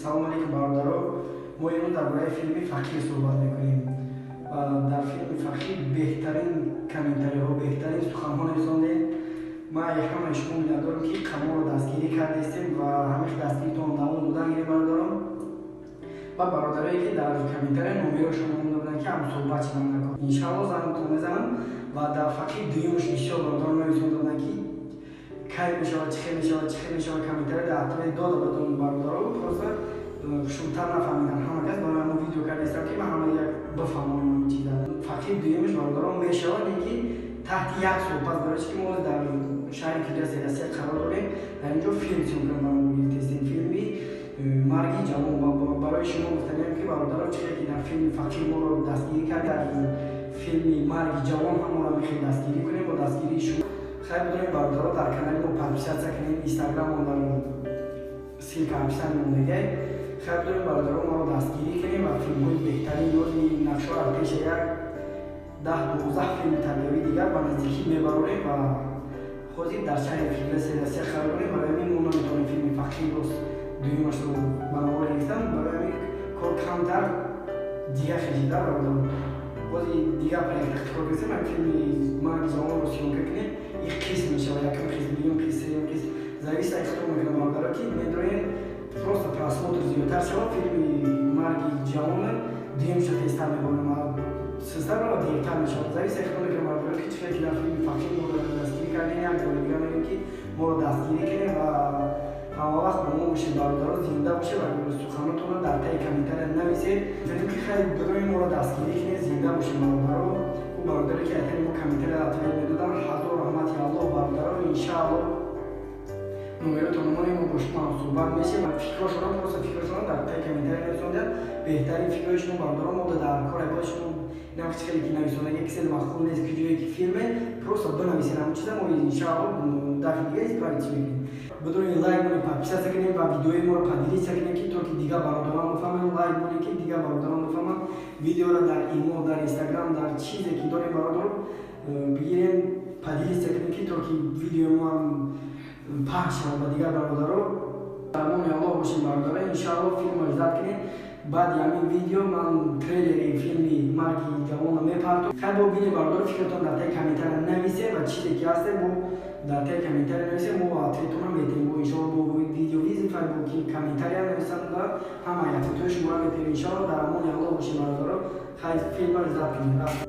Салом алейкум, бародаро. Мо имрӯз дар бораи филми «Фақир» суҳбат мекунем. Дар филми «Фақир» беҳтарин комментариҳо, беҳтарин суханҳо нависондем. Ман ҳамаи шумо миннатдорам, ки қаморо дастгирӣ кардестем ва ҳамеша дастгиритон давом додан гирем, бародарон. Ва бародарое, ки дар комментария номерошон монда буданд, ки ҳамсуҳбат шудам накор, иншаалло зангтон мезанам. Ва дар «Фақир» дуюмш бисёр бародарон нависонда буданд, ки кай мешавад, чӣ хел мешавад, чӣ хел мешавад. Комментария дар атрофи дода будам, бародаро, просто шумтар нафаҳмидан ҳама кас. Барои ҳамо видео кардастам, ки ман ҳама як бифаҳмонам ҳамин чиза. «Фақир» дуюмаш, бародарон, мешавад, леки таҳти як сол пас. Барои чи ки мо дар шаҳри Федератсияи Россия қарор дорем, дар инҷо филм съёмка барои гирифтестем, филми «Марги ҷавон». Барои шумо гуфтаниям, ки, бародаро, чӣ ки дар филми «Фақир» моро дастгирӣ кард, дар филми «Марги ҷавон» ҳам моро мехоҳед дастгирӣ кунем. Бо дастгирии шумо. Хайр бидонед, бародаро, дар канали мо подписаться кунед, инстаграмон дар ссылка описание мондагиай. Хайр бидонед, бародаро, моро дастгирӣ кунем ва филмҳои беҳтарин ёзи нақшҳо пеша як 10-12 филми тарбиявии дигар ба наздикӣ мебарорем. Ва ҳозир дар шаҳри Федератсияи Россия қарор дорем, барои ҳамин мо наметавонем филми «Фақир» боз дуюмашро ба навор гирифтан. Барои ҳамин кор камтар дигар хешида, бародаро. Бози дигар проект кор кардем, як филми «Марги ҷавонро» съёмка кунем. Ин қисм мешавад: якум қисм, дуюм қисм, сеюм қисм. Зависит аз худо мекунам, бародаро, ки медроем, просто просмотр зиёдтар шавад, филми «Марги ҷавон» дуюмша тезтар мебарем, сестар ва дертар мешавад. Зависит аз худо мекунам, бародаро, ки чӣ ки дар филми «Фақир» моро дастгирӣ кардем, як бори дигар мегӯем, ки моро дастгирӣ кунем ва ҳама вақт бо мо бошед, бародаро, зинда бошед ва суханотонро дар таи комментария нависед, ки хайр бидонед, моро дастгирӣ кунед, зинда бошед, бародаро. Ӯ бародаре, ки айтани мо комментария ответ медодам, ҳазор раҳмати Аллоҳ, бародаро. Иншааллоҳ, номеротон монем, мо бо шумо ҳамсуҳбат мешем. Фикрошонро, просто фикрошонро дар таи комментария нависондият. Беҳтарин фикрҳои шумо, бародаро, мо дар кор бояд. Шумо инам хеле ки нависондаги кисе махул нест, ки ҷое ки филме, просто бинависед ҳамон чиза, мо иншааллоҳ дафъи дига исправить мекунем. Бидонед, лайк монед, подписаться кунед ва видеои моро поделиться кунед, ки то ки дигар бародарон бифаҳманд. Лайк монед, ки дигар бародарон бифаҳманд. Видеоро дар имо, дар Инстаграм, дар чизе ки дорем, бародаро, бигирем, поделиться кунед, ки то ки видеои мо ҳам паҳн шавад ба дигар бародаро. Амони Аллоҳ бошед, бародаро. Иншааллоҳ, филмро ждать кунед. Баъди ҳамин видео ман трейлери филми «Марги ҷавонро» мепартом. Хайр, бо бинед, бародаро, фикртон дар таи комментария нависед ва чизе ки ҳасте, бо дар таи комментария нависед, мо ответонро метем. Бо иншоалло бо видеовызов, бо ки комментария нависанда, ҳамаи ответҳои шуморо метем, иншоалло. Дар амони Аллоҳ бошед, бародаро. Хайр, филмро ждать кунед. Рафтем.